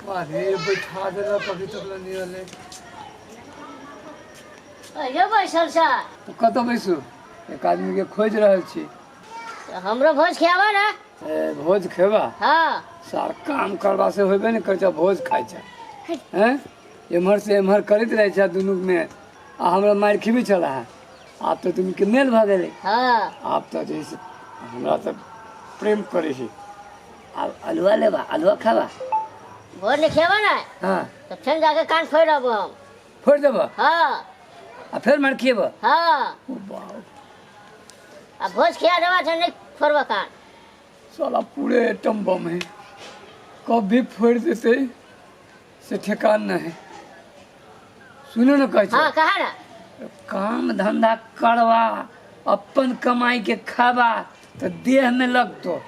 अरे बैठा देलक अभी तक ले नहीं अलै। अरे बैसल छ। तो कतऽ बैसू? एक आदमी के खोजि रहल छी। तऽ हमरो भोज खियाबा ने। ए, भोज खेबा? हाँ। सार काम करबा से होबे ने करै छै, भोज खाइ छै। हैं, एम्हर से एम्हर करैत रहै छै दुनू में, आ हमरा मारि खिबी छला है। आब तऽ दुनू के मेल भऽ गेलै। हाँ। आब तऽ जे से हमरा तऽ प्रेम करै छै। आब अलुआ लेबा, अलुआ खाबा? भोज नहीं खियाबा ने। हाँ। तऽ फेर जाके कान फोड़ि देबो हम। फोड़ि देबऽ? हाँ। आ फेर मारि खिएबऽ? हाँ। ओ बाप। आ भोज खिया देबा तऽ नहीं फोड़बऽ कान। साला पूरे एटम बम है, कभी फोड़ देते से ठेकान न है। सुनो न कहै हाँ, कहा ना। काम धंधा करवा, अपन कमाई के खाबा तो देह में लगतो।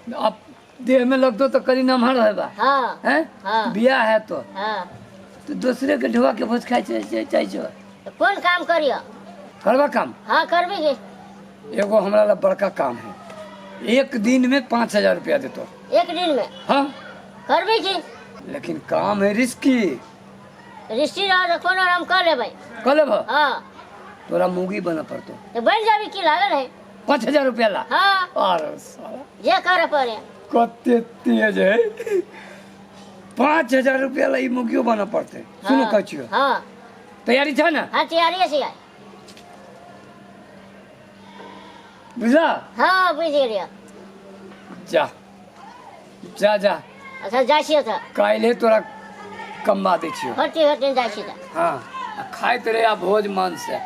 अब देह में लगतो तो कनी नमहर होबा। हाँ। हैं? हाँ। बियाह है तो। हाँ। तो दूसरे के ढोआ के भोज खाइ चाहे छो। तो कौन काम करियो? करबा काम? हाँ करबी की। एगो हमरा ला बड़का काम है, एक दिन में 5000 रुपया देतो। एक दिन में? हाँ। करबी की? लेकिन काम है रिस्की। रिस्की रह तो कोनो हम कर लेबै। कर लेबो? हाँ। तोरा मुगी बना पड़तो। तो बन जाबी की लागल है? 5000 रुपया ला। हाँ। अरे साला। जे करे पड़े। कते तेज है। 5000 रुपया ला ई मुगियो बना पड़ते। सुनो हाँ। कहै छियो। हाँ। तैयारी छ ना? हाँ तैयारी है। बुझला? हाँ बुझ गेलियो। जा जा जा। अच्छा जाइ छियै तऽ। काल्हे तोरा कमा दै छियो। होते होते जाइ छियै तऽ। हाँ, आ खाइत रहे आ भोज मन से।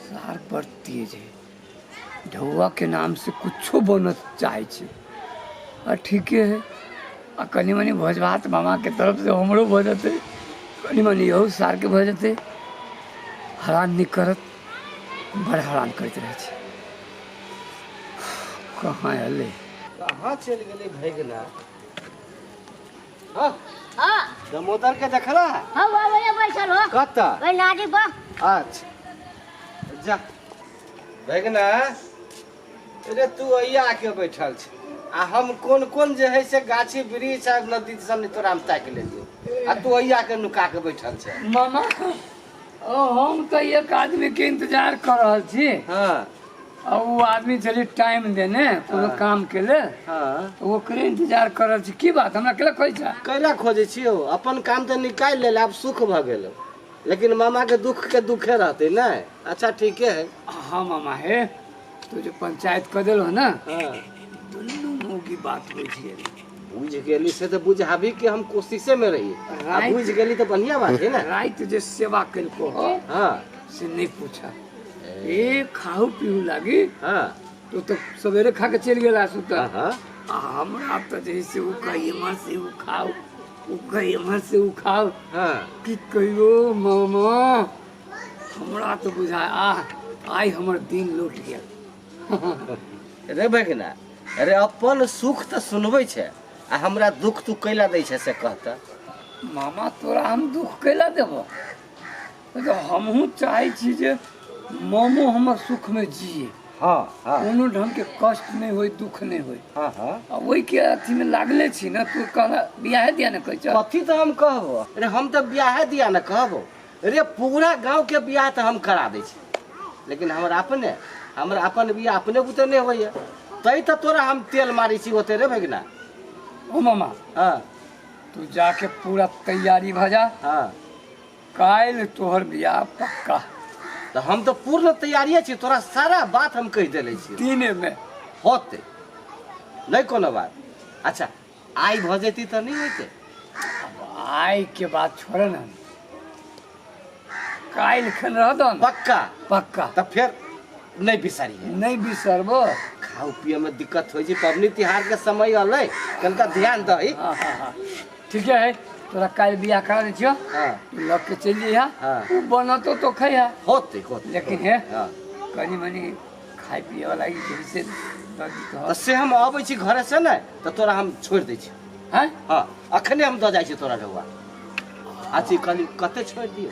सार बड़ तेज है, ढौआ के नाम से कुछो बनत चाहे छै। आ ठीके है, आ कनी मनी भोज भात मामा के तरफ से हमरो भऽ जेतै, कनी मनी इहो सार के भऽ जेतै। हरान नहि करत, बड़ हरान करैत रहै छै। कहाँ एलै? कहाँ चलि गेलै भैगना? हाँ। हाँ। दामोदर के देखला? हाँ, बाबा बैठल हो। कतऽ? ओहि नादी पर। अच्छा जा भैगना, अरे तू अइया आके बैठल छ, आ हम कोन कोन जे है से गाछी वृक्ष आ नदी सब तोरा हम ताकि लेलियै, आ तू अइया के नुका के बैठल छ। मामा ओ हम तऽ एक आदमी के इंतजार कर रहल छी। हाँ। आ ओ आदमी चली टाइम देने कोनो काम के ले। हाँ। ओकरे इंतजार कर रहल छी। की बात हमरा केला कहै छ? कैला खोजै छी हो, अपन काम तऽ निकालि लेल, आब सुख भऽ गेल, लेकिन मामा के दुख के दुखे रहते ने। अच्छा ठीके है। हाँ मामा हे, तू जो पंचायत कर देलो ना। हाँ। दुनू मुँह की बात बुझ गेली। बुझ गेली से तो बुझाबी के हम कोशिशे में रही, आ बुझ गेली तो बढ़िया बात है ना। रात जे सेवा कलको हो। हाँ। से नहीं पूछा, ए खाऊ पीऊ लागी। हाँ। तो सवेरे खा के चल गेला सुता। हाँ। आ हमरा तो जैसे उ कही एम्हर से उ खाओ, उ कही एम्हर से उ खाओ। हाँ। की कहियो मामा, हमरा तो बुझा आ आइ हमर दिन लौट गेल। रे भगना, अरे अपन सुख तो सुनबै छै, आ हमरा दुख तू कैला दै छै से कहता। मामा तोरा हम दुख कैला देबो? तो हमहूँ चाहै छी जे मामो हमर सुख में जिए। हाँ, हाँ। कोनो ढंग के कष्ट नहीं होय, दुख नहीं होय। हाँ, हाँ। आ ओहि के अथी में लागले छी ना, तू कहला बियाहे दिया ने कहै छ। कथी तो हम कहबो? अरे हम तो बियाहे दिया ने कहबो। अरे पूरा गांव के बियाह तो हम करा दै छी, लेकिन हमरा अपन बियाह अपने बुते नहीं होइए, तै तो तोरा हम तेल मारै छी ओते रे भगना। ओ मामा। हाँ। तू जाके पूरा तैयारी भऽ जा। हाँ। काल्हि तोहर बियाह पक्का। तो हम तो पूर्ण तैयारिये छी, तोरा सारा बात हम कहि देले छी। दिने में होते नहीं कोनो बात। अच्छा आइ भऽ जेती तऽ नहीं होते? आइ के बात छोड़ ना, काल्हि खन रह दो ना। पक्का? पक्का। तऽ फेर नहीं बिसरिहे। नहीं बिसरबो। खाउ पिए में दिक्कत होइ छै, पबनी तिहार के समय अलै, कनिका ध्यान दही। हाँ, हाँ, हाँ। ठीक है, तोरा काल्हि बियाह करा दै छियौ। हाँ। तू लग के चलि जइहा। हाँ। उ बनतो तो खइहा। होते, होते। लेकिन हे, हाँ। कनी मनी खाय पिए वाला ई जे से दऽ दितौ। तऽ से हम अबै छी घरे से ने, तऽ तोरा हम छोड़ि दै छी। हैं? हाँ, अखने हम दऽ जाइ छी तोरा ढौआ। अच्छा कहली कते छोड़ि दियौ?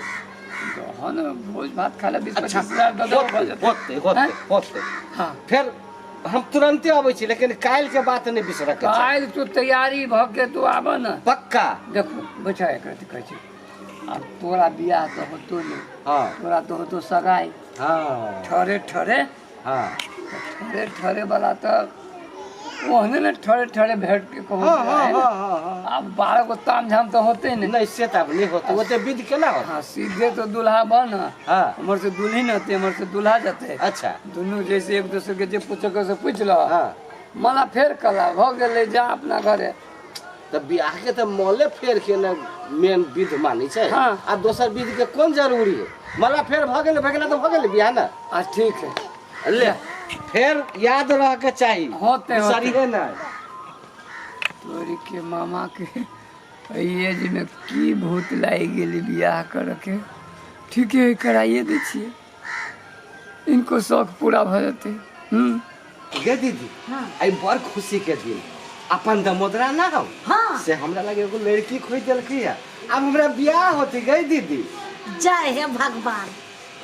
तहन भोज भात खा ले, बीस अच्छा, पच्चीस हजार दऽ देबो, भऽ जेतै। होते, होते, हैं? होते। हाँ। फेर हम तुरंते अबै छी, लेकिन काल्हि के बात नहि बिसरऽ के छै। काल्हि तू तैयारी भऽ के तू आबऽ ने। पक्का। देखो बैठा, एक रति कहै छी, आब तोरा बियाह तऽ होतो नहि। हाँ। तोरा तऽ होतो सगाई। हाँ। ठरे ठरे। हाँ। ठरे ठरे वाला तऽ ओहने ने ठरे ठरे भेट के कहू। हाँ, हाँ, है ने? हाँ, हाँ, हाँ। आब 12 गो ताम झाम तऽ होते ने। नहीं, से तऽ आब नहि होतै, ओते विध केना होतै? हाँ, सीधे तो दूल्हा बन। हाँ। हमर से दुल्हिन होते, हमर से दूल्हा जते। अच्छा। दुनू जैसे एक दूसरे के जे पूछे के से पूछ लो। हाँ। मला फेर कला भऽ गेलै, जा अपना घरे। तऽ बियाह के तऽ मले फेर के ने मेन विध मानै छै। हाँ। आ दोसर विध के कोन जरूरी है? मला फेर भऽ गेलै, भऽ गेलै तऽ भऽ गेलै बियाह ने। आ ठीक है। ले फेर याद रह के चाही। होते, होते। बिसरिहे नहि। तोरी के मामा के एहि एज में की भूत लागि गेली बियाह करऽ के। ठीक है, कराइए दै छियै, इनको शौक पूरा भऽ जेतै। गे दीदी। हाँ। आई बड़ खुशी के दिन, अपन दमोदरा ना हो। हाँ। से हमरा लगे एगो लड़की खोज देलकै है, अब हमरा बियाह होती गई दीदी। जय हे भगवान,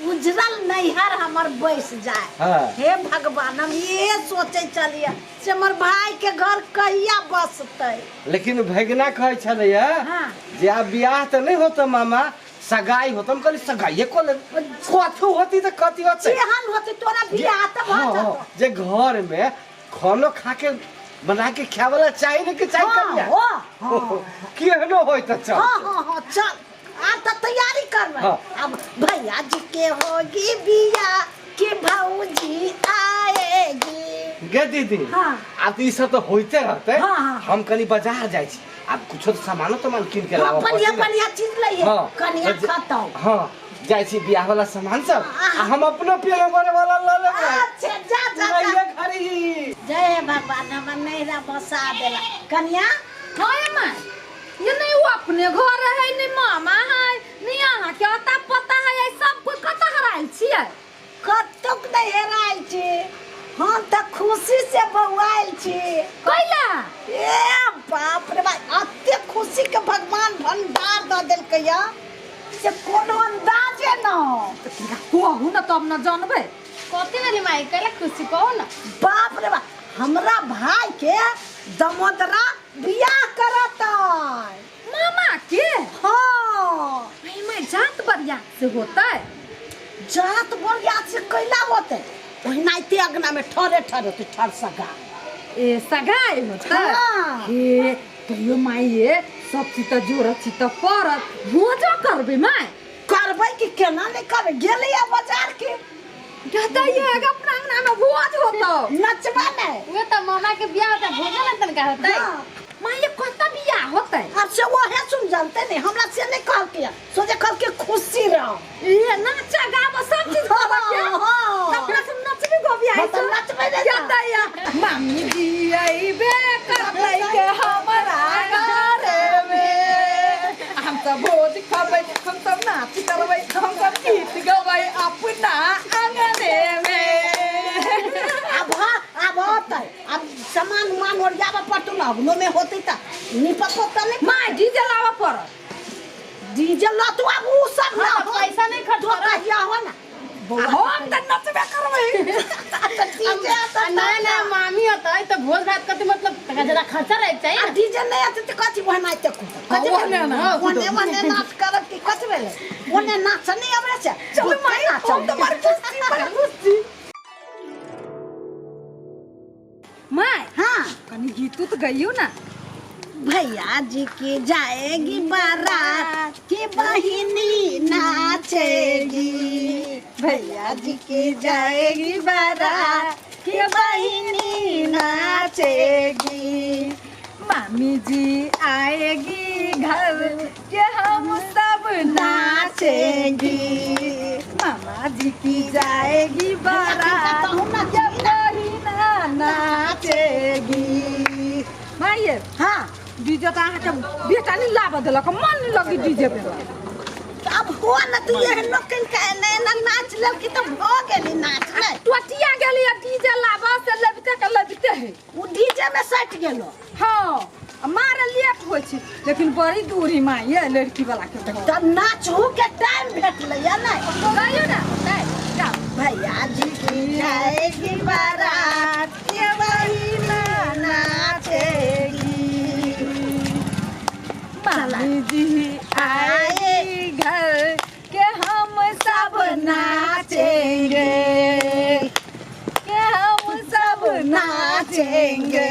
उजरल नैहर हमर बस जाए। हाँ। हे भगवान, हम ये सोचे चलिए से हमर भाई के घर कहिया बसतै। लेकिन भगना कहै छलैया हाँ। जे आब बियाह तऽ नहि होतौ मामा, सगाई होतौ। हम कहली सगाइये कऽ लेब, कथू होती तऽ कथी होतै। जेहन होतै तोरा बियाह तऽ भऽ हाँ, जेतौ। हाँ, जे घर में खानो खा के बना के खाए वाला चाही ने कि चाही। हाँ, कनिया। हाँ, हाँ। केहनो होय तऽ चल। हाँ हाँ हाँ, चल आब तऽ तैयारी करबै। हाँ। अब भैया जी के होगी बियाह कि भौजी आएगी। गे दीदी। हाँ। आब तऽ ई सब तऽ होइते रहतै। हाँ, हाँ। हम कनी बाजार जाइ छी, आब कुछो तऽ सामानो तमान कीन के हाँ, लाबऽ बढ़िया पड़तै ने। बढ़िया चीज लइहे। हाँ, कनिया तऽ खतौ। हाँ, जाइ छी बियाह वाला सामान सब आ हम अपनो पियने वाला लऽ लेबै। अच्छा, जा जा जा। लइहे घरी। जय हे भगवान, हमर नैहरा बसा देला कनिया। हाँ माँ, ये नहीं वो अपने घर है, नहीं मामा है, नहीं अहाँ के अता पता है, ये सब कोई कतऽ हरायल छियै? कतौक नहि हेरायल छी, हम तऽ खुशी से बौआयल छी। कैला? ए बाप रे बाप, एते खुशी के भगवान भंडार दऽ देलकै या से कोनो अंदाजे न। कहू ने तब न जानबै। कथी भेलै माई, कैला खुशी, कहू ना। बाप रे बाप, हमरा भाई के दमोदरा बियाह करतै। मामा के? हाँ। भाई माई, जात बरिया से होतै? जात बरिया से कैला होतै? ओहिनाइते अगना में ठरे ठरे होतै, ठर सगा। ए सगाई होतै? हाँ। हे तैयो माई, ये सब चीज तऽ जोड़ छी तऽ पड़त, भोजो करबै माई? करबै कि केना नहि करबै, गेलैया बाजार के। कहते ये अपना अंगना में भोज होतौ। नचबा नहि। उहे तऽ मामा के बियाह होतै, भोजन ने तनका होतै। हाँ। माई, ये कत बियाह होतै? आब से ओहे सुन जानते नहीं, हमरा से नहीं कहलकै, सोचे कहलकै खुशी रहो। ये नाचा गाबो सब चीज करब के। हाँ। अपना सब नचबी गबी आई। हाँ, तऽ नचबै ने। कहते या मामी जी अइबे करतै के हमरा घरे में, हम सब भोज खबै, हम सब नाच करबै, हम सब गीत गबै अपना अंगने में। आब हाँ, आब होतै, आब सामान उमान ओरियाबऽ पड़तौ ने, अगनो में होतै तऽ नीपऽ पोतऽ नहि। माय, डीजे लाबऽ पड़त। डीजल लऽ तू, आब उ सब ना हाँ, हो। पैसा नहीं खर्च तो करब। कहिया हो ना। हम तऽ नचबे करबै। तऽ डीजे आ नया नया मामी होतै तऽ भोज भात कते, मतलब तनका ज्यादा खर्चा रहै के चाही आ ने। डीजे नहि आते तऽ कथी ओहनाइते कूदब? कथी ओहने भेलै? ने, ओहने ओहने नाच करब कि कथी भेलै? ओहने नाच नहि अबै छै। चलू माय, हम तऽ बड़ खुश छी, बड़ खुश छी। माय। हाँ। कनी गीत उत गइयो ना। भैया जी की जाएगी बारात की बहिनी नाचेगी, भैया जी की जाएगी बारात की बहिनी नाचेगी। मामी जी आएगी घर के हम सब नाचेगी। मामा जी की जाएगी बारात के बहिना नाचेगी। माइये। हाँ। डीजे तऽ अहाँके बेटा नहीं लाबऽ देलक, मन नहीं लगी डीजे पे। अब हो न, तू एहन लोकनि के एना एना नाच लेलकी तऽ भऽ गेली नाच नहि। टोटिया गेली आ डीजे लाबऽ से लबिते के लबिते है। ओ डीजे में सटि गेलो। हाँ, आ मारे लेट होइ छै, लेकिन बड़ी दूरी माँ ये लड़की वाला के घर। तऽ नाचहु के टाइम भेटलै या नहि? गइयो ना, नहीं, जाओ। भैया जी की जाएगी बारात, ये वही ना नाचेगी। मामी जी आए घर के हम सब नाचेंगे, के हम सब नाचेंगे।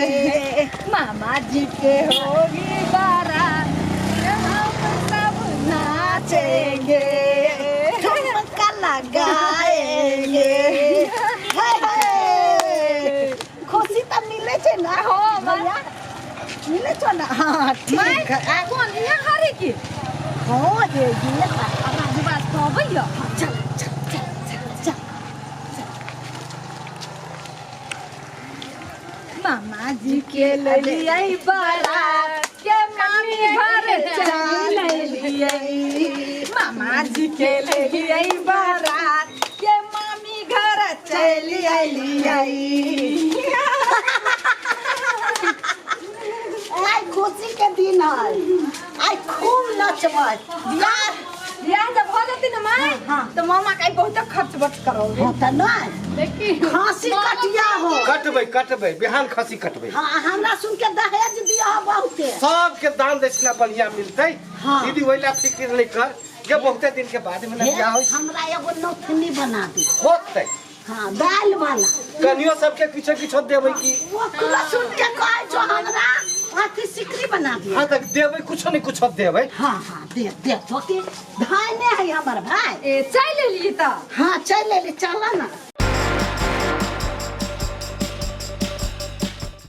मामा जी के होगी बारात, के हम सब नाचेंगे, ठुमका लगाएंगे। हे हे, खुशी तो मिले छे ना? हो भैया मिले छो ना? हाँ ठीक है। कोन यहाँ हरे की? हो ये ये आवाज बात तो अबैया। चल चल चल चल चल। मामा जी के लियै बारात, के मामी घर चल लियै। मामा जी के लियै बारात, के मामी घर चल लियै। आइ खुशी के दिन है, आइ खूब नचबै। बियाह जब हो जती ना माई, तो मामा का बहुत खर्च बर्च करोगे। हो त नहीं देखी खांसी कटिया हो। कटबै कटबै, बिहान खसी कटबै। हाँ, हमरा सुन के दहेज दिया हो बहुते। सबके दान दक्षिणा बढ़िया मिलतै। हाँ। दीदी ओहि फिक्र नहीं कर, जे बहुते दिन के बाद में ना बियाह होइ हमरा एगो नथुनी बना दे। होतै। हाँ, दाल वाला। कनियो सबके किछो किछो देबै की? ओकरो सुन के कहै छो हमरा अथी सिकरी बना दिया। हाँ तक देबै, कुछो नहीं कुछो देबै। हाँ हाँ दे दे, तो के धाने है हमर भाई। ए चल लेली त। हाँ चल लेली, चल ना।